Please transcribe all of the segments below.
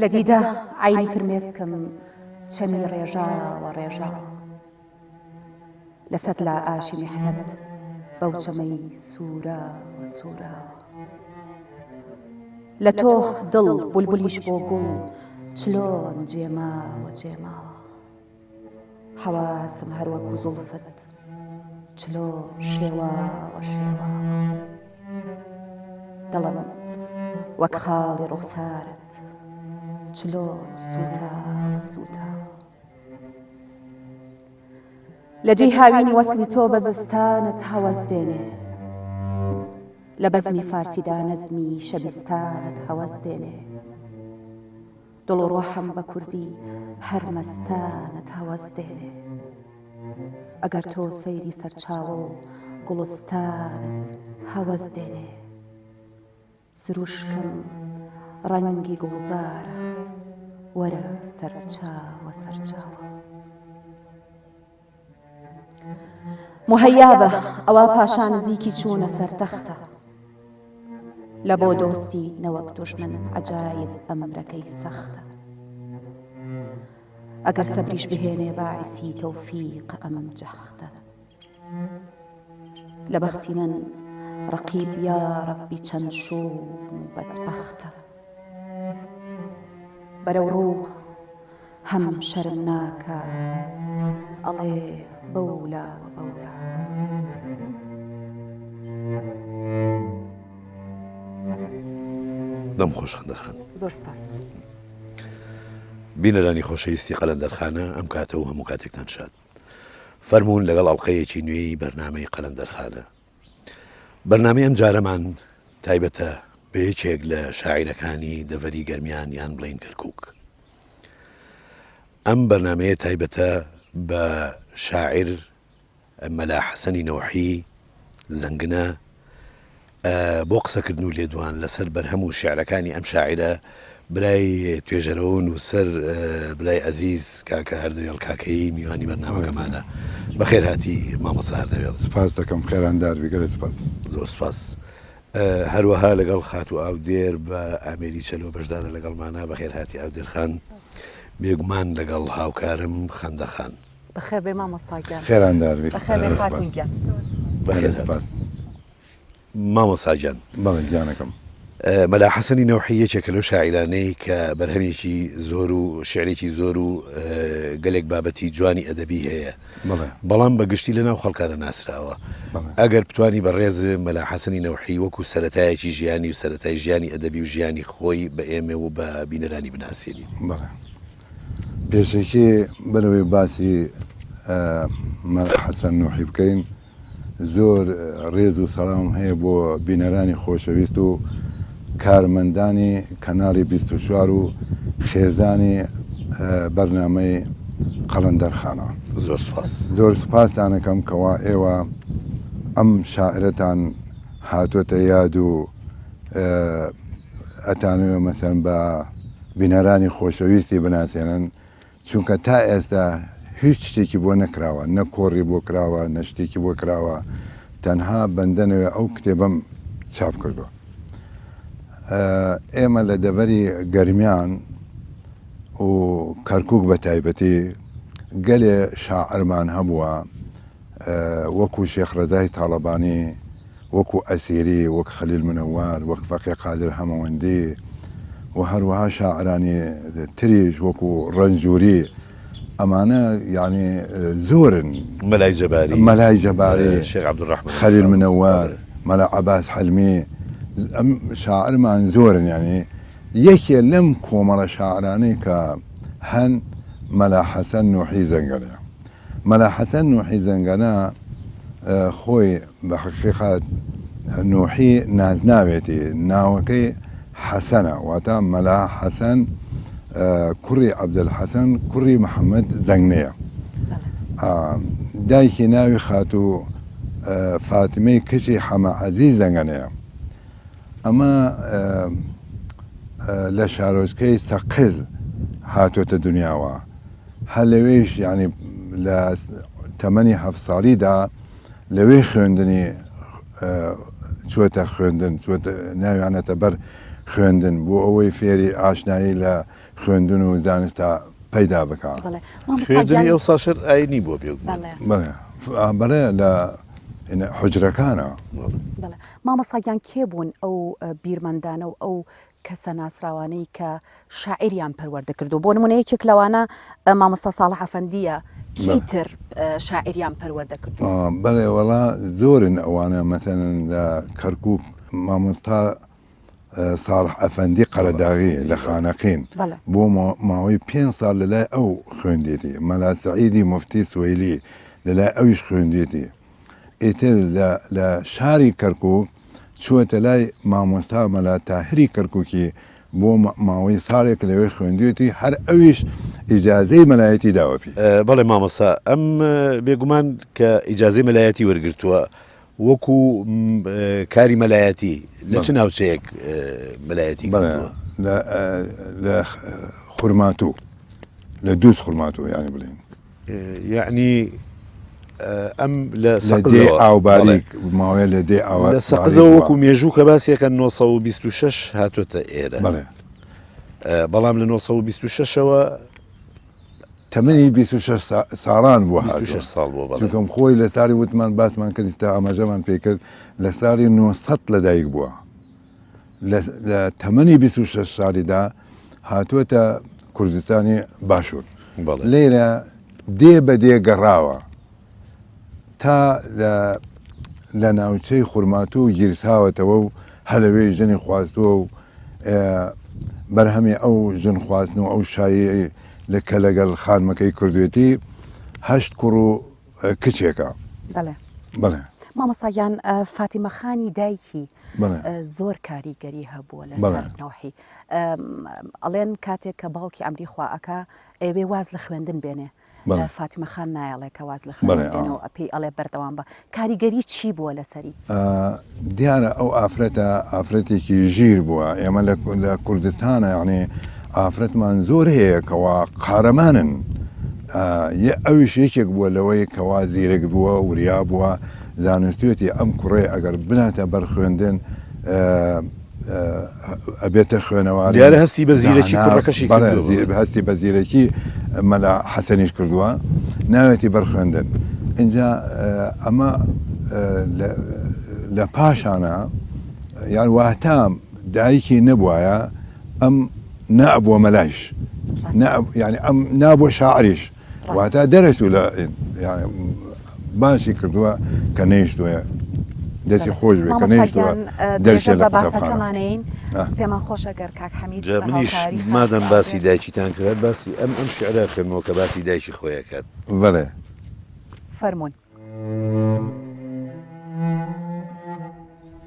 لە دیدە عەینی فرمێسکم چەمی ڕێژاوە ڕێژاوە. لە سەد لا ئاشی میحنەت بەو چەمەی سووراوە سووراوە. لە تۆ دڵ بولبولیش بۆ گوڵ چلۆن جێماوە جێماوە. حەواسم هەر وەکو زوڵفت چلۆ شێواوە شێواوە. دڵم وەک خاڵی ڕوخسارت چلۆن سووتاوە سووتاوە. لە جێی هاوینی وەسلی تۆ بە زستانت هەوەس دێنێ. لە بەزمی فارسیدا نەزمی شەبیستانت هەوەس دێنێ. دڵ و ڕۆحم بە کوردی هەر مەستانت هەوەس دێنێ. ئەگەر تۆ سەیری سەرچاوە و گوڵستانت هەوەس دێنێ. سروشکم ڕەنگی گوڵزارە وەرە سەرچاوە سەرچاوە. موهەیا بە ئەوا پاشا نزیکی چوونە سەر تەختە. لە بۆ دۆستی نەوەک دوژمن عەجایب ئەمرەکەی سەختە. ئەگەر سەبریش بهێنێ باعیسی تەوفیقە ئەم جەختە. لە بەختی من ڕەقیب یا ڕەبی چەند شووم و بەدبەختە. بەرەو ڕوو هەم شەرم ناکا ئەڵێ بەولاوە بەولاوە. دەم خۆش خەندەخان. زۆر سپاس. بینەرانی خۆشەویستی قەلەندەرخانە ئەم کاتە و هەموو کاتێکتان شاد. فەرموون لەگەڵ ئەڵلقەیەکی نوێی بەرنامەی قەلەندەرخانە. بەرنامەی ئەم جارەمان تایبەتە بە یەکێک لە شاعیرەکانی دەڤەری گەرمیان یان بڵین کەرکک. ئەم بەرنمەیە تایبەتە بە شاعیر مەلا حەسەنی نەوحی زەنگنە بۆ قسەکردن و لێدوان لەسەر بەرهەم و شیعرەکانی ئەم شاعیرە برای توێژەرەوە و نووسەر برای ئەزیز کاکە هەردەوێڵ کاکەیی میوانی بەرنامەکەمانە. بەخێر هاتی مامۆستا هەردەوێڵ. سپاس دەکەم خێراندار بی گەلێ سپاس. زۆر سپاس. هەروەها لەگەڵ خاتوو ئاودێر بە ئامێری چەلۆ بەشدارە لەگەڵمانە بەخێر هاتی ئاودێر خان. بێگومان لەگەڵ هاوکارم خەندە خان. بەخێر بێ مامۆستا گیان. خێراندار بی. بەخێر بێ خاتوون گیان. بەخێر هاتن. مامۆستا گیان. بەڵێ گیانەکەم. مەلا حەسەنی نەوحی یەکێکە لەو شاعیرانەی کە بەرهەمێکی زۆر و شیعرێکی زۆر و گەلێک بابەتی جوانی ئەدەبی هەیە. بەڵام بە گشتی لە ناو خەڵکا نەناسراوە. ئەگەر بتوانی بەڕێز مەلا حەسەنی نەوحی وەکوو سەرەتایەکی ژیانی و سەرەتای ژیانی ئەدەبی و ژیانی خۆی بە ئێمە و بە بینەرانی بناسێنیت. بەڵێ. پێشەکی بەرەوەی باسی مەلا حەسەن نوحی بکەین زۆر ڕێز و سەڵامم هەیە بۆ بینەرانی خۆشەویست و کارمەندانی کەناڵی 24 و خێزانی بەرنامەی قەڵەندەرخانە. زۆر سوپاس. زۆر سوپاستانەکەم کەوا ئێوە ئەم شاعرەتان هاتۆتە یاد و ئەتانەوێ مەسەن بە بینەرانی خۆشەویستی بناسێنن چونکە تا ئێستا هیچ شتێکی بۆ نەکراوە نە کۆڕی بۆ کراوە نە شتێکی بۆ کراوە تەنها بەندەنەوێ ئەو کتێبەم چاپ کردووە ئێمە لە دەڤەری گەرمیان و کەرکک بە تایبەتی گەلێ شاعرمان هەبووە وەکو شێخ ڕەزای تاڵەبانی، وەکو ئەسیری، وەک خەلیل منەوەر، وەک فەقێ قادر هەمەوەندی و هەروەها شاعرانی تریش وەکو ڕەنجوری ئەمانە یانی زۆرن. مەلای جەباری. مەلای جەباری. شێخ عەبدولڕەحمان. خەلیل منەوەر، مەلا عەباس حەلمی ئەم شاعرمان زۆرن یانی یەکێ لەم کۆمەڵە شاعرانەی کە هەن مەلا حەسەن نوحی زەنگەنەیە. مەلا حەسەن نوحی زەنگەنە خۆی بە حەقیقەت نوحی نازناوێتی، ناوەکەی حەسەنە، واتە مەلا حەسەن کوڕی عەبدولحەسەن کوڕی محەممەد زەنگنەیە. دایکی ناوی خاتوو فاتمەی کچی حەمە عەزیز زەنگەنەیە. ئەمە لە شارۆچکەی سەقز هاتۆتە دنیاوە. هەر لەوێیش یانی لە تەمەنی هەفت ساڵیدا لەوێ خوێندنی چووەتە خوێندن چووەتە ناویانەتە بەر. خوێندن بۆ ئەوەی فێری ئاشنایی لە خوێندن و زانستا پەیدا بکا. بەڵێ مامۆستا خوێندنی گیان ئەوسا شەر ئاینی بووە بێگومان. بەڵێ. بەڵێ بەڵێ لە حوجرەکانە. بەڵێ. بەڵێ مامۆستا گیان کێ بوون ئەو بیرمەندانە و ئەو کەسە ناسراوانەی کە شاعیریان پەروەردە کردووە بۆ نمونە یەکێک لەوانە مامۆستا ساڵح ئەفەندییە کێی تر شاعیریان پەروەردە کردووە؟ بەڵێ وەڵا زۆرن ئەوانە مەسەلەن لە کەرکووک مامۆستا ساڵح ئەفەندی قەرەداغی لە خانەقین بۆ ماوەی پێنج ساڵ لە لای ئەو خوێندێتی، مەلا سەعیدی موفتی سوەیلی لە لای ئەویش خوێندێتی. ئیتر لە شاری کەرکووک چووەتە لای مامۆستا مەلا تاهری کەرکووکی بۆ ماوەی ساڵێک لەوێ خوێندوێتی هەر ئەویش ئیجازەی مەلایەتی داوە پێی. بەڵێ مامۆستا ئەم بێگومان کە ئیجازەی مەلایەتی وەرگرتووە وەکو کاری مەلایەتی لە چ ناوچەیەک مەلایەتی کردووە؟ لە خورماتوو لە دووز خورماتوو یانی بڵێین. یەعنی ئەم لە سەقزەوە ئاوباریک ماوەیە لە دێ ئاوا لە سەقزەوە وەکو مێژوو کە باسیەکە 926 هاتۆتە ئێرە بەڵام لە 926ەوە تەمەنی 26 ساڵان بووە 26 ساڵ بووە بەڵێ چونکەم خۆی لە ساڵی وتمان باسمان کرد تا ئاماژەمان پێکرد لە ساڵی 900 لەدایک بووە لە تەمەنی 26 ساڵیدا هاتووەتە کوردستانی باشوور لێرە دێ بە دێ گەڕاوە تا لە ناوچەی خورماتوو گیرساوەتەوە و هەلەوێ ژنی خواستووە و بەرهەمی ئەو ژن خواستن و ئەو شایی لە کە لەگەڵ خانمەکەی کردوێتی هەشت کوڕ و کچێکە. بەڵێ. بەڵێ. مامۆستا گیان فاتیمە خانی دایکی زۆر کاریگەری هەبووە لەسەر نەوحی ئەڵێن کاتێک کە باوکی ئەمری خوا ئەکا ئەیەوێ واز لە خوێندن بێنێ فاتیمە خان نایەڵێ کە واز لە خوێندن بێنێ و پێی ئەڵێ بەردەوام بە کاریگەری چی بووە لەسەری؟ دیارە ئەو ئافرەتە ئافرەتێکی ژیر بووە ئێمە لە کوردستانە یعنی ئافرەتمان زۆر هەیە کەوا قارەمانن ئەویش یەکێک بووە لەوەی کەوا زیرەک بووە وریا بووە زانستوێتی ئەم کوڕێ ئەگەر بناتە بەر خوێندن ئەبێتە خوێنەوار دیارە هەستی بە زیرەکی کوڕەکەشی هەستی بە زیرەکی مەلا حەسەنیش کردووە ناوێتی بەر خوێندن اینجا ئەمە لە پاشانە یان واتا دایکی نەبوایە ئەم نەئەبووە مەلایش یعنی ئەم نابووە شاعریش واتا دەرەچوو لە باسی کردووە کە نەیشتووە دەستی خۆش بێ کە نەیشتووە دەرچێ لە باسەکەمانین پێمان خۆشە گەر کاک حەمید جا منیش مادەم باسی دایکیتان کرد باسی ئەم ئەم شعرە خوێنمەوە کە باسی دایکی خۆیەکات بەڵێ فەرمونون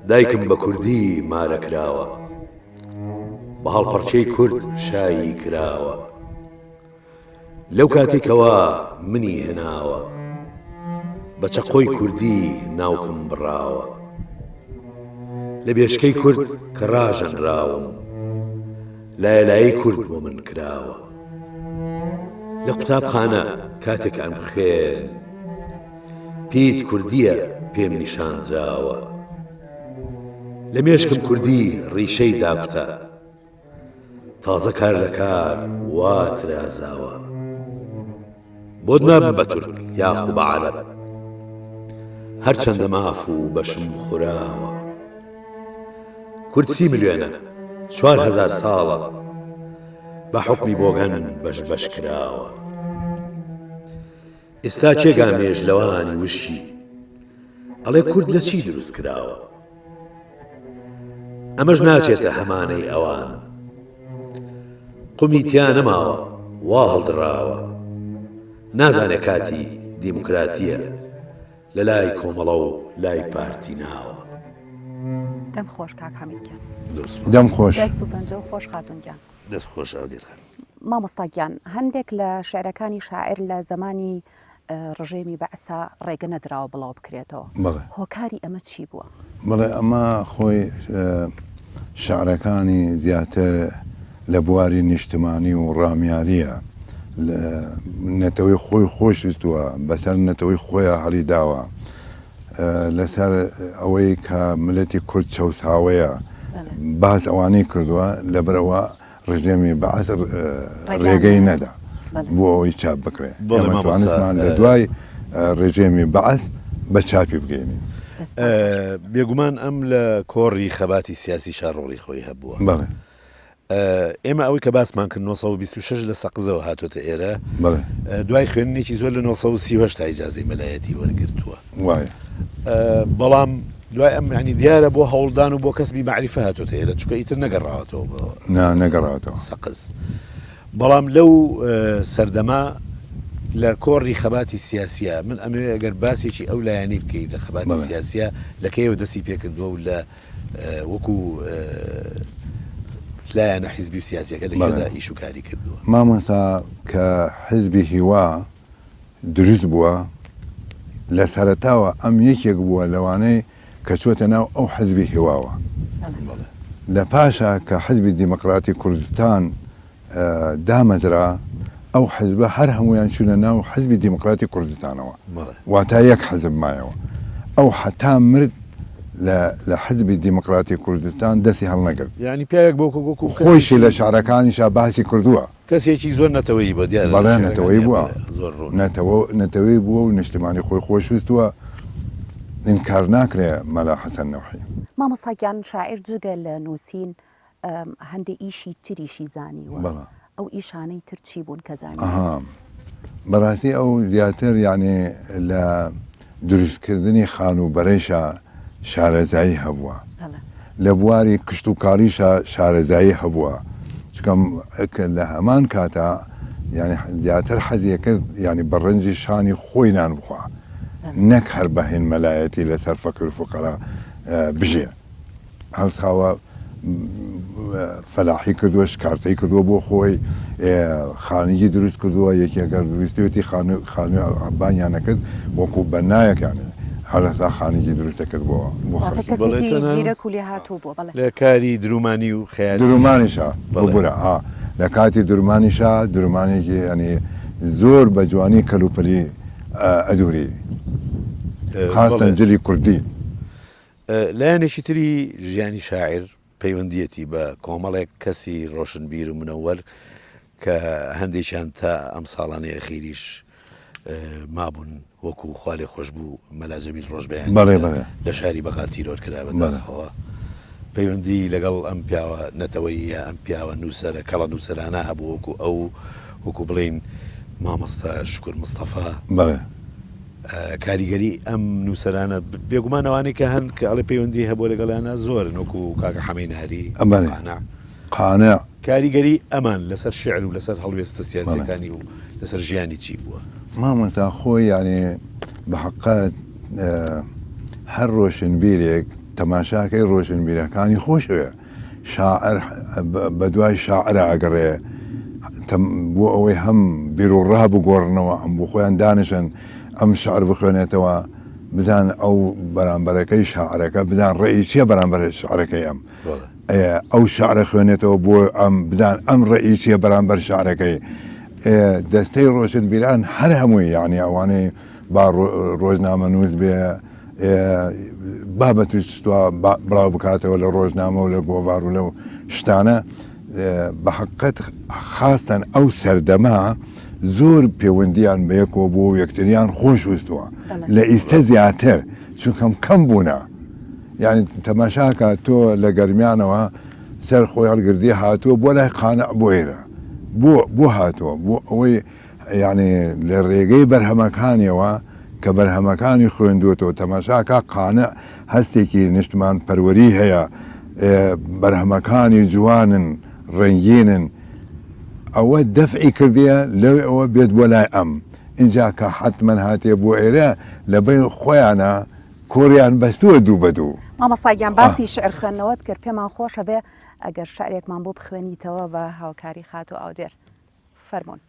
دایکم بە کوردی مارە کراوە بە هەڵپەڕکێی کورد شایی کراوە لەو کاتەی کەوا منی هێناوە بە چەقۆی کوردی ناوکم بڕاوە لە بێشکەی کورد کە ڕاژەنراوم لایەلایی کورد بۆ من کراوە لە قوتابخانە کاتێک ئەم خوێن پیت کوردیە پێم نیشاندراوە لە مێشکم کوردی ڕیشەی داکوتا تازە کار لە کار وا ترازاوە بۆت نابم بە تورک یاخو بە عەرەب هەرچەندە ماف و بەشم خوراوە کورد سی ملیۆنە 4هزار ساڵە بە حوکمی بۆگەن بەش بەش کراوە ئێستا کێ گامێش لەوانی وشکی ئەڵێ کورد لە چی دروست کراوە ئەمەش ناچێتە هەمانەی ئەوان قومی تیا نەماوە وا هەڵدڕاوە نازانێ کاتی دیموکراتیە لە لای کۆمەڵە و لای پارتی ناوە. دەم خۆش کاک حەمید گیان. زۆر سوپاس. دەم خۆش. دەست و پەنجەو خۆش خاتوون گیان. دەست خۆش ئاودێر خان. مامۆستا گیان هەندێک لە شعرەکانی شاعیر لە زەمانی ڕژێمی بەعسا ڕێگە نەدراوە بڵاو بکرێتەوە بەڵێ. هۆکاری ئەمە چی بووە؟ بەڵێ ئەمە خۆی شعرەکانی زیاتر لە بواری نیشتمانی و ڕامیاریە نەتەوەی خۆی خۆش ویستووە بەسەر نەتەوەی خۆیا هەڵی داوە لەسەر ئەوەی کە ملەتی کورد چەوساوەیە. باس ئەوانەی کردووە لەبەرئەوە ڕژێمی بەعس ڕێگەی نەدا بۆ ئەوەی چاپ بکرێ ئێمە توانستمان لە دوای ڕژێمی بەعس بە چاپی بگەینین. بێگومان ئەم لە کۆڕی خەباتی سیاسی شا ڕۆڵی خۆی هەبووە. بەڵێ. ئێمە ئەوەی کە باسمان کرد 926 لە سەقزەوە هاتۆتە ئێرە دوای خوێندنێکی زۆر لە 938 ئیجازەی مەلایەتی وەرگرتووە وایە بەڵام دوای ئەم ینی دیارە بۆ هەوڵدان و بۆ کەسبی مەعریفە هاتۆتە ئێرە چونکە ئیتر نەگەڕاوەتەوە بۆ نەگەڕاوەتەوە سەقز بەڵام لەو سەردەما لە کۆڕی خەباتی سیاسیە من ئەمەوێ ئەگەر باسێکی ئەو لایەنەی بکەیت لە خەباتی سیاسیە لە کەیەوە دەستی پێکردووە و لە وەکو لایەنە حیزبی و سیاسیەکە لە کوێدا ئیش و کاری کردووە؟ مامۆستا کە حیزبی هیوا دروست بووە لە سەرەتاوە ئەم یەکێک بووە لەوانەی کە چووەتە ناو ئەو حزبی هیواوە. لە پاشا کە حزبی دیمقراتی کوردستان دامەزرا، ئەو حزبە هەر هەموویان چوونە ناو حزبی دیموکراتی کوردستانەوە، واتا یەک حزب مایەوە. ئەو هەتا مرد لە لە حزبی دیموکراتی کوردستان دەستی هەڵنەگرت. یانی پیاوێک بۆ وەکوو خۆیشی لە شعرەکانیشا باسی کردووە. کەسێکی زۆر نەتەوەیی بووە دیارە لە بەڵێ نەتەوەیی شعرەکانیا بووە. بەڵێ زۆر ڕوونە. نەتەوە نەتەوەیی بووە و نیشتمانی خۆی خۆشویستووە. ئینکار ناکرێ مەلا حەسەن نەوحی. مامۆستا گیان شاعیر جگە لە نووسین هەندێ ئیشی تریشی زانیوە ئەو ئیشانەی تر چی بوون کە زانیویەتی؟ بەڕاستی ئەو زیاتر یعنی لە دروستکردنی خانووبەرەیشا شارەزایی هەبووە لە بواری کشتوکاڵیشا شارەزایی هەبووە چونکە لە هەمان کاتا یعنی زیاتر حەزی کرد یعنی بە ڕەنجی شانی خۆی نان بخوا نەک هەر بە هین مەلایەتی لەسەر فەقیر و فوقەرا بژێ. هەڵساوە فەلاحی کردووە شکارتەی کردووە بۆ خۆی خانیی دروست کردووە یەکێکە دروستێتی خانوی عبانیان نەکرد وەکو بەنایەکانی هەرسا خانیی دروست دەکرد بۆ بۆ لە کاری درومانی و خەیاتی درومانیشە ببورە ئا لە کاتی درومانیشە درومانێکی ینی زۆر بە جوانی کەلوپەلی ئەدوری خاستن جلی کوردی لایەنێکی تری ژیانی شاعیر پەیوەندییەتی بە کۆمەڵێک کەسی ڕۆشنبیر و منەوەر کە هەندێکیان تا ئەم ساڵانەی ئەخیریش مابوون وەکو خوالێخۆشبوو مەلا جەمیل ڕۆژبەیانی لە شاری بەغا تیرۆر کرا بەداخەوە پەیوەندی لەگەڵ ئەم پیاوە نەتەوەییە ئەم پیاوە نووسەرە کەڵە نووسەرانە هەبوو وەکو ئەو وەکو بڵێین مامۆستا شوکر مستەفا. کاریگەری ئەم نووسەرانە بێگومان ئەوانەی کە هەن کە ئەڵێ پەیوەندی هەبووە لەگەڵیانە زۆرن وەکو کاکە حەمەی ناری بەڵێ قانع قانع کاریگەری ئەمان لەسەر شعر و لەسەر هەڵوێستە سیاسیەکانی و لەسەر ژیانی چی بووە؟ مامۆستا خۆی یعنی بە حەقەت هەر ڕۆشنبیرێک تەماشاکەی ڕۆشنبیرەکانی خۆشەوێ شاعر بەدوای شاعرا ئەگەڕێ بۆ ئەوەی هەم بیروڕا بگۆڕنەوە ئەم بۆ خۆیان دانیشن ئەم شعر بخوێنێتەوە بزان ئەو بەرامبەرەکەی شاعرەکە بزان ڕێی چییە بەرامبەر شعرەکەی ئەم ئەو شعرە خوێنێتەوە بۆ ئەم بزان ئەم ڕێی چییە بەرامبەر شعرەکەی دەستەی ڕۆشنبیران هەر هەمووی یعنی ئەوانەی با ڕۆژنامەنووس بێ بابەت و شتوا بڵاو بکاتەوە لە ڕۆژنامە و لە گۆڤار و لەو شتانە بە حقت خاستەن ئەو سەردەمە زۆر پەیوەندیان بە یەکەوە بۆ یەکتریان خۆش وستووە لە ئیستە زیاتر چونکەم کەم بوونە یعنی تەماشاکە تۆ لە گەرمیانەوە سەر خۆی هەڵگردی هاتووە بۆ لای قانع بۆ ئێرە بۆ بۆ هاتووە بۆ ئەوەی یانی لە رێگەی بەرهەمەکانیەوە کە بەرهەمەکانی خوێندووەتەوە تەماشاکە قانع هەستێکی نیشتمان پەروەری هەیە بەرهەمەکانی جوانن ڕەنگینن ئەوە دەفعی کردیە لەوێ ئەوە بێت بۆ لای ئەم ئینجا کە حەتمەن هاتێ بۆ ئێرە لە بەین خۆیانە کۆریان بەستووە دوو بە دوو. مامۆستا گیان باسی شعر خوێندنەوەت کرد پێمان خۆشە بێ ئەگەر شعرێکمان بۆ بخوێنیتەوە بە هاوکاری خاتوو ئاودێر. فەرموون.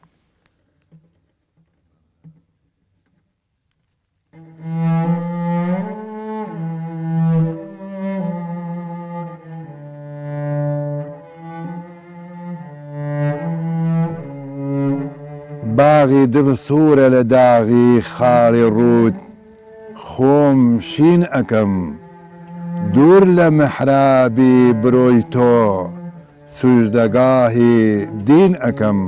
باغی دڵ سوورە لە داغی خاڵی ڕووت خۆم شین ئەکەم. دوور لە میحرابی برۆی تۆ سوجدەگاهی دین ئەکەم.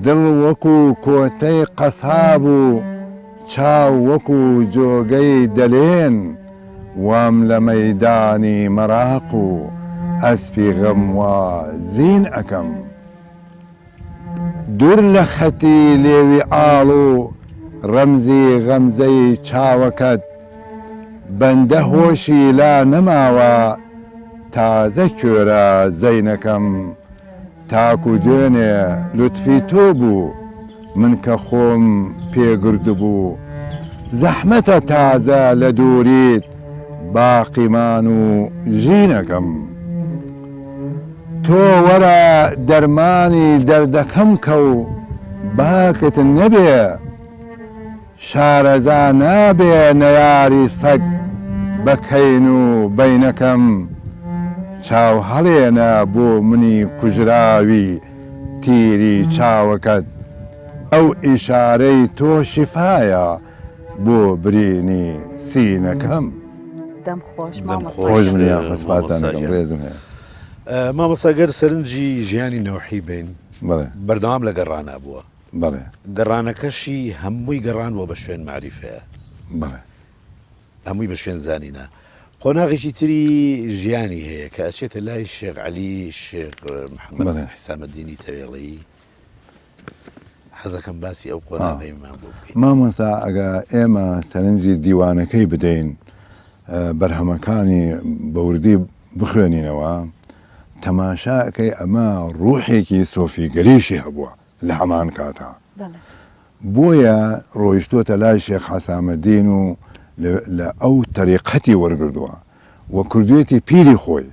دڵ وەکو کۆتەی قەساب و چاو وەکو جۆگەی دەلێن وام لە مەیدانی مەراق و ئەسپی غەم وا زین ئەکەم. دوور لە خەتی لێوی ئاڵ و ڕەمزی غەمزەی چاوەکەت، بەندە هۆشی لا نەماوە تازە کوێرە زەینەکەم، تاکو دوێنێ لوتفی تۆ بوو من کە خۆم پێ گردبوو، زەحمەتە تازە لە دووریت باقیمان و ژینەکەم. تۆ وەرە دەرمانی دەردەکەم کە و باکت نەبێ شارەزا نابێ نەیاری سەگ بە کەین و بەینەکەم چاو هەڵێنە بۆ منی کوژراوی تیری چاوەکەت ئەو ئیشارەی تۆ شیفایە بۆ برینی سینەکەم. دەم خۆش دەم مامۆستا خۆش خۆش گیان. بنیان سپاستان مامۆستا دەکەم گیان. ڕێزم هەیە. مامۆستا گەر سەرنجی ژیانی نەوحی بین بەڵێ بەردەوام لە گەڕانا بووە بەڵێ گەڕانەکەشی هەمووی گەڕان بووە بە شوێن مەعریفەیە بەڵێ هەمووی بە شوێن زانینە قۆناغێکی تری ژیانی هەیە کە ئەچێتە لای شێخ عەلی شێخ محەممەد بەڵێ. حیسامەدینی تەوێڵەیی حەزەکەم باسی ئەو قۆناغەیمان بۆ بکەیت. مامۆستا ئەگە ئێمە سەرنجی دیوانەکەی بدەین بەرهەمەکانی بەوردی بخوێنینەوە تەماشا ئەکەی ئەمە ڕوحێکی سۆفیگەریشی هەبووە لە هەمان کاتا بۆیە ڕۆیشتۆتە لای شێخ حەسامەدین و لە ئەو تەریقەتی وەرگردووە و کردوێتی پیری خۆی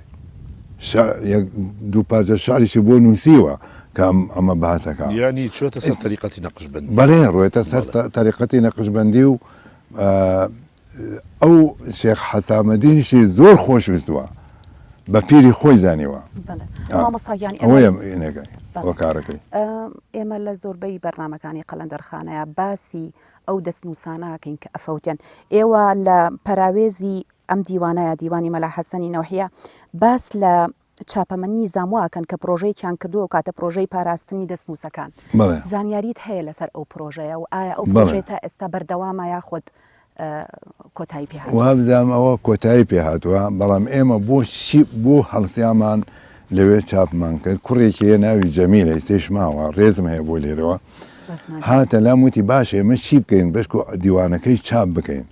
دوو پارچە شعریشی بۆ نووسیوە کە ئەمە باسەکە یانی چۆتە سەر تەریقەتی نەقشبەندی بەڵێ ڕۆێتە سەر تەریقەتی نەقشبەندی و ئەو شێخ حەسامەدینیشی زۆر خۆش ویستووە بە پیری خۆی زانیوە ئەوەیە هۆکارەکەی ئێمە لە زۆربەی بەرنمەکانی قەلەندەرخانەیە باسی ئەو دەستنووسانەکەین کە ئەفەوتێن ئێوە لە پەراوێزی ئەم دیوانەیە دیوانی مەلا حەسەنی نەوحیە باس لە چاپەمەنی زاموا ئەکەن کە پرۆژەیەکیان کردووە کاتە پرۆژەی پاراستنی دەستنووسەکان زانیاریت هەیە لەسەر ئەو پرۆژەیە و ئایا ئەو پرۆژەیە تا ئێستا بەردەوامە یاخود کۆتایی پێ هاتووە؟ وابزانم ئەوە کۆتایی پێ هاتووە بەڵام ئێمە بۆ چی بۆ هەڵسیامان لەوێ چاپمان کرد کوڕێکی هەیە ناوی جەمیلە ئێستەیش ماوە ڕێزم هەیە بۆ لێرەوە هاتە لام وتی باشە ئێمە چی بکەین بەشکو دیوانەکەی چاپ بکەین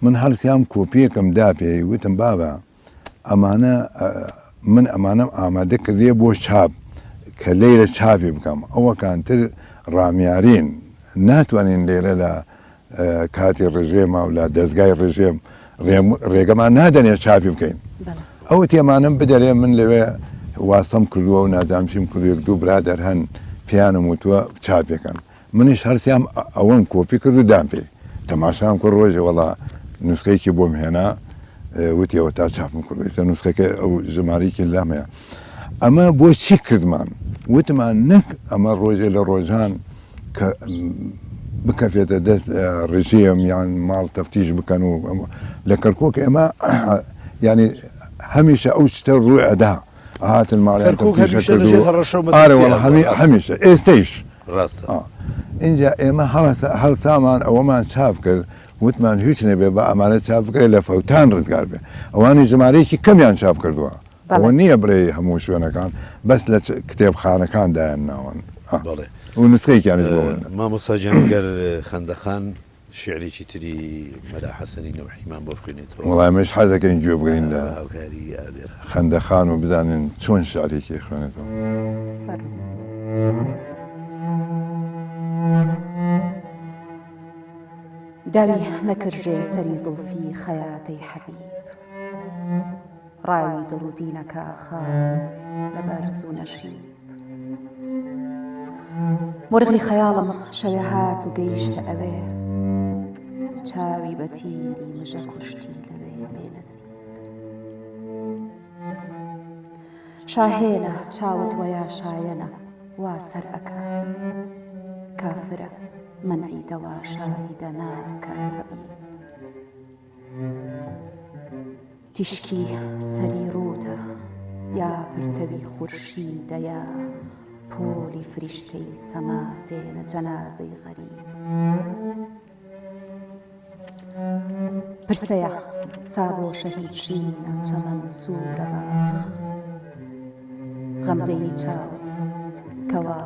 من هەڵسیام کۆپیەکم دا پێی وتم بابە ئەمانە من ئەمانەم ئامادە کردیە بۆ چاپ کە لێرە چاپی بکەم ئەوەکانتر ڕامیارین ناتوانین لێرە لە کاتی ڕژێمە و لە دەستگای ڕژێم ڕێگەمان نادەنێ چاپی بکەین ئەو تێمانم بدەرێ من لەوێ واستەم کردووە و نازانم کردو یەک دوو برادەر هەن پیانم وتووە چاپەکەن منیش هەرسیام ئەوەم کۆپی کرد و دام پێی. تەماشام کرد ڕۆژێ وەڵا نوسخەیەکی بۆم هێنا وتی ئەوە تا چاپم کرد ئێستا نوسخەکە ئەو ژمارەیەکی لام هەیە. ئەمە بۆ چی کردمان؟ وتمان نەک ئەمە ڕۆژێ لە ڕۆژان کە بکەفێتە دەست ڕژێم یان ماڵ تەفتیش بکەن و لە کەرکوک ئێمە یعنی هەمیشە ئەو شتە ڕووی ئەدا. هاتن ماڵیان کەرکوک تەفتیشە هەمیشە کرد لەژێر و هەڕەشە و ئارە مەترسییە وەڵا بووە هەمی ڕاستە هەمیشە ئێستەیش ڕاستە ئا ئینجا ئێمە هەڵەسا هەڵسامان ئەوەمان چاپ کرد وتمان هیچ نەبێ با ئەمانە چاپ بکرێ لە فەوتان ڕزگار بێ ئەوانی ژمارەیەکی کەمیان چاپ کردووە بەڵێ ئەوە نییە بڵێ هەموو شوێنەکان بەس لە چ- کتێبخانەکان دایان ناون ئا بەڵێ و نوسخەیەکیانیش بۆ من مامۆستا گیان گەر خەندەخان شیعرێکی تری مەلا حەسەنی نەوحیمان بۆ بخوێنێتەوە. وەڵا ئێمەش حەزەکەین گوێ بگرین لە هاوکاری ئادێر. خەندەخان و بزانین چۆن شیعرێکی ئەخوێنێتەوە. فەرموو. داوی نەکرژێ سەری زوڵفی خەیاتەی حەبیب. ڕاوی دڵ و دینەکە خاڵی لە بەرز و نەشیب. مرغی خەیاڵم شەوێ هات و گەیشتە ئەوێ چاوی بە تیری مژە کوشتی لەوێ بێنەسیب شاهێنە چاوت وەیا شایەنە وا سەر ئەکا کافرە مەنعی دەوا شاهیدە ناکا تەبیب. تیشکی سەری ڕووتە یا پرتەوی خورشیدە یا پۆلی فریشتەی سەما دێنە جەنازەی غەریب. پرسەیە سا بۆ شەهید شینە چەمەن سوورە باخ. غەمزەی چاوت کەوا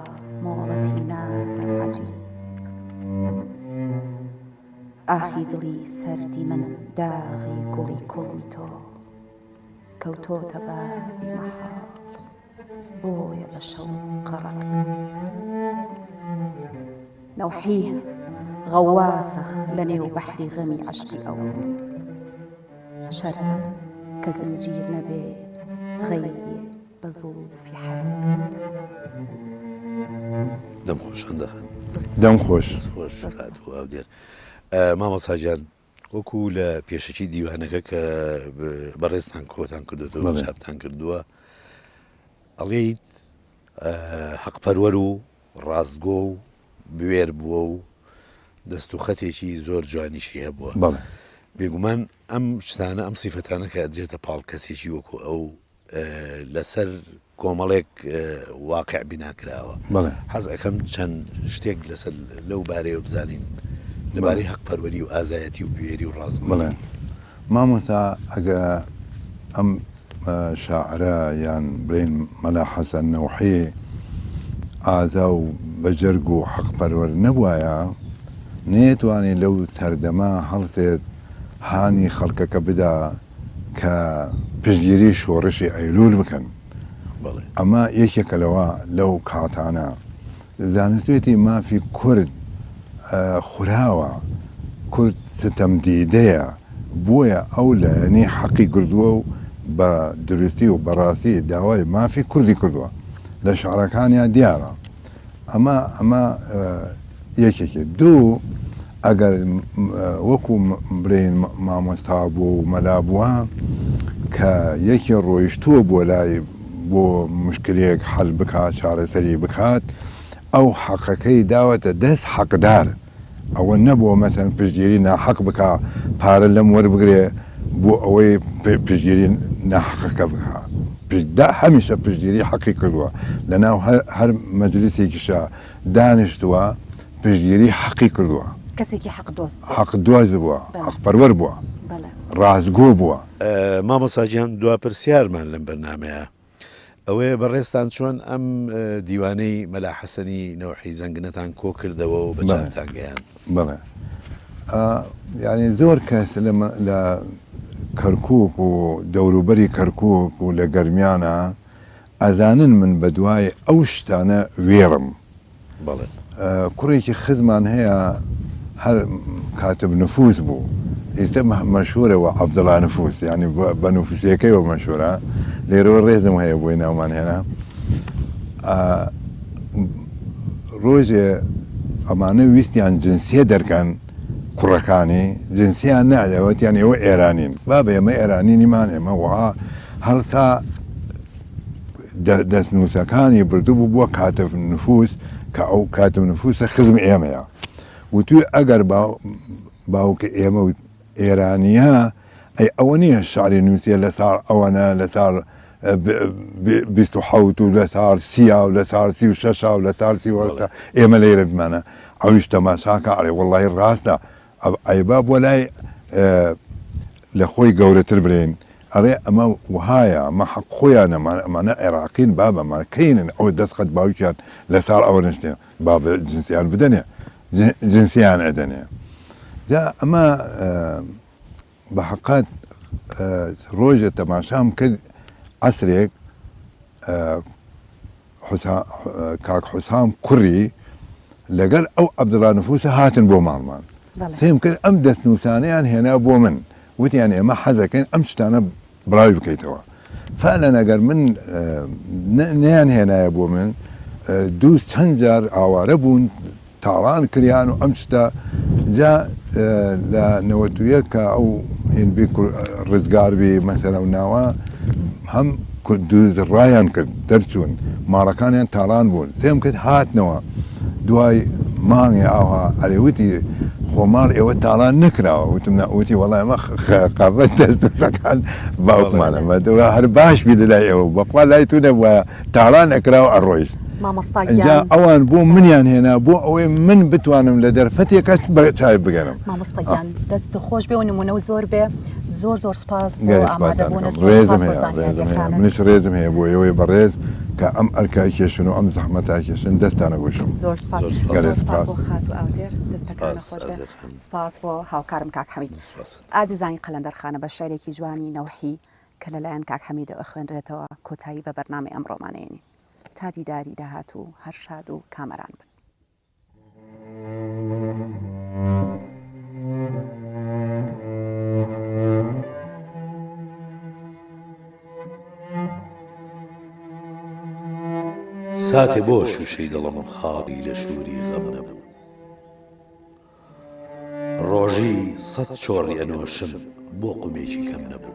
مۆڵەتی نادە عەجیب. ئاخی دڵی سەردی من داغی گوڵی کوڵمی تۆ کەوتۆتە بابی مەحاڵ بۆیە بە شەوقە ڕەقیب نەوحی غەواسە لە نێو بەحری غەمی عەشقی ئەو شەرتە کە زنجیر نەبێ غەیری بە زوڵفی حەبیب. دەم خۆش هەندەخان. دەم خۆش. خۆش خاتوو ئاودێر. مامۆستا گیان وەکو لە پێشەکی دیوانەکە کە بەڕێزتان کۆتان کردوێتەوە چاپتان کردووە ئەڵێیت حەقپەروەر و ڕاستگۆ و بوێر بووە و دەست و خەتێکی زۆر جوانیشی هەبووە بێگومان ئەم شتانە ئەم سیفەتانە کە ئەدرێتە پاڵ کەسێکی وەکو ئەو لەسەر کۆمەڵێک واقع بینا کراوە حەز ئەەکەم چەند شتێک لەسەر لەو بارەیەوە بزانین لەبارەی حەق پەروەری و ئازایەتی و بوێری و ڕاست بڵێ مامۆستا ئەگە ئەم شاعرە یان بڵێن مەلا حەسەن نەوحی ئازا و بەجەرگ و حەق پەروەر نەبوایە نەیەتوانی لەو سەردەمە هەڵسێت هانی خەڵکەکە بدا کە پشتگیری شۆڕشی ئەیلول بکەن ئەمە یەکێکە لەوە لەو کاتانە زانستێتی مافی کورد خوراوە کورد ستەم دیدەیە بۆیە ئەو لایەنی حەقی گردووە و بە دروستی و بەڕاستی داوای مافی کوردی کردووە لە شعرەکانیان دیارە ئەمە ئەمە یەکێکی دوو ئەگەر وەکو بڵێین مامۆستا بوو و مەلا بووە کە یەکێ ڕۆیشتووە بۆ لای بۆ مشکلێک حەل بکات چارەسەری بکات ئەو حەقەکەی داوەتە دەست حەقدار ئەوە نەبووە مەسەن پشتگیری ناحەق بکا پارە لەم وەربگرێ بۆ ئەوەی پشتگیری ناحەقەکە بکا هەمیشە پشتگیری حەقی کردووە لەناو هەر مەجلیسێکیشا دانیشتووە پشتگیری حەقی کردووە. کەسێکی حەق دۆست بووە. حەق دۆست بووە، حەق پەروەر بووە، ڕاستگۆ بووە. مامۆستا گیان دوا پرسیارمان لەم بەرنامەیە ئەوەیە بەڕێزتان چۆن ئەم دیوانەی مەلا حەسەنی نەوحی زەنگنەتان کۆ کردەوە و بە چاپتان گەیاند؟ بەڵێ یانی زۆر کەس لە کەرکووک و دەوروبەری کەرکووک و لە گەرمیانە ئەزانن من بەدوای ئەو شتانە وێڵم. بەڵێ. کوڕێکی خزمان هەیە هەر کاتب نفوس بوو ئیستە مەشهورە وە عەبدوڵا نفوس یانی بە نفوسیەکەیەوە مەشهورە لێرەوە ڕێزم هەیە بۆی ناومان هێنا ڕۆژێ ئەمانە ویستیان جنسیە دەرکەن کوڕەکانی جنسیان نادەوەتیان ئێوە ئێرانین بابە ئێمە ئێرانی نیمان ئێمە وەها هەڵسا دەستنووسەکانی بردبوو بۆ کاتب نفوس کە ئەو کاتب نفوسە خزم ئێمەیە وتوی ئەگەر باوکە ئێمە و ئێرانیە ئەی ئەوە نییە شعری نووسە لە ساڵ ئەوەنە لە ساڵ 27 و لە ساڵ سیا و لە ساڵ 36 و لە ساڵ سی ئێمە لێرە بمانە ئەویش تەماشاکە ئەڵێ وەڵی ڕاستە عەیبە بۆ لای لە خۆی گەورەتر برێن ئەڵێ ئەمە وهایە ئەمە حەق خۆیانە ئەمانە عێراقین بابە ئەمانە کەینن ئەوە دەست قەت باوکیان لە ساڵ ئەوە نشتێ بابە جنسیان بدەنێ جنسیان ئەدەنێ جا ئەمە بە حەقات ڕۆژێ تەماشام کرد عەسرێک کاک حوسام کوڕی لەگەل ئەو عەبدوڵا نفوسە هاتن بۆ ماڵمان سێم کرد ئەم دەستنووسانەیان هێنا بۆ من وتیان ئێمە حەزەکەین ئەم شتانە بڵاوی بکەیتەوە فعلا ئەگەر من نیان هێنایە بۆ من دوو چەند جار ئاوارە بوون تاڵان کریان و ئەم شتە جا لە 91 کە ئەو هین بی ڕزگار بی مەسەلە و ناوە هەم دوز ڕایان کرد دەرچوون ماڵەکانیان تاڵان بوون سێم کرد هاتنەوە دوای مانگێ ئاوها ئەرێ وتی. خۆ ماڵ ئێوە تاڵان نەکراوە؟ وتم نا، وتی وەڵا ئێمە قاپە دەستنووسەکان باوکمانە، هەر باش بی لەلای ئێوە، بەخوا لای تو نەبوایە تاڵان ئەکرا و ئەڕۆیشت. مامۆستا ئینجا گیان. ئەوان بۆ منیان هێنا بۆ ئەوەی من بتوانم لە دەرفەتێکا بە چاوی بگەرم. مامۆستا گیان دەست خۆش بێ و نمونە و زۆر بێ زۆر زۆر سپاس بۆ گەلێ ئامادە سپاستان بوونت ئەکەم. زۆر ڕێزم سپاس بۆ هەیە ڕێزم هەیە زانیاریەکانت. منیش ڕێزم هەیە بۆ ئێوەی بەڕێز کە ئەم ئەرکە ئەکێشن و ئەم زەحمەتە ئەکێشن دەستتان ئەگوشم. زۆر سپاس زۆر سپاس. گەلێ زۆر سپاس سپاس. بۆ خاتوو ئاودێر دەستەکانت سپاس خۆش بێ ئاودێر خانم. سپاس بۆ هاوکارم کاک حەمید. سپاست. ئازیزانی قەلەندەرخانە بە شعرێکی جوانی نەوحی کە لەلایەن کاک حەمیدەوە ئەخوێنرێتەوە کۆتایی بە بەرنامەی ئەمڕۆمان ئەیەنین. تا دیداری داهاتوو هەر شاد و کامەران بن. ساتێ بۆ شووشەی دڵم خاڵی لە شووری غەم نەبوو. ڕۆژی سەت چۆڕی ئەنۆشم بۆ قومێکی کەم نەبوو.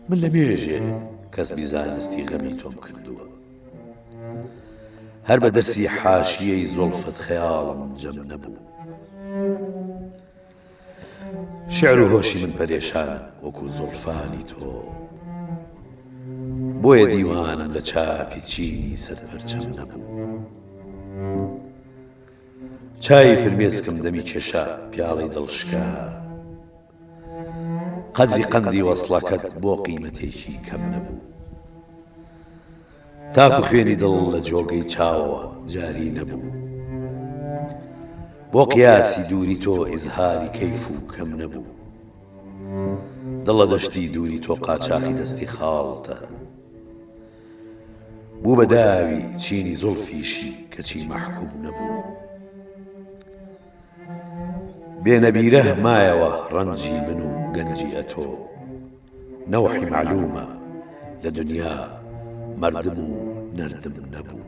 من لە مێژێ کەسبی زانستی غەمی تۆم کردووە. هەر بە دەرسی حاشیەی زوڵفت خەیاڵم جەم نەبوو. شعر و هۆشی من پەرێشانە وەکو زوڵفانی تۆ. بۆیە دیوانم لە چاپی چینی سەر پەرچەم نەبوو. چای فرمێسکم دەمی کێشا پیاڵەی دڵ شکا. قەدری قەندی وەسڵەکەت بۆ قیمەتێکی کەم نەبوو. تاکو خوێنی دڵ لە جۆگەی چاوەوە جاری نەبوو. بۆ قیاسی دووری تۆ ئیزهاری کەیف و کەم نەبوو. دڵ لە دەشتی دووری تۆ قاچاخی دەستی خاڵتە. بوو بە داوی چینی زوڵفیشی کەچی مەحکوم نەبوو. بێ نەبیرە مایەوە ڕەنجی من و گەنجی ئەتۆ. نەوحی مەعلوومە لە دنیا مەردم و نەردم نەبوو.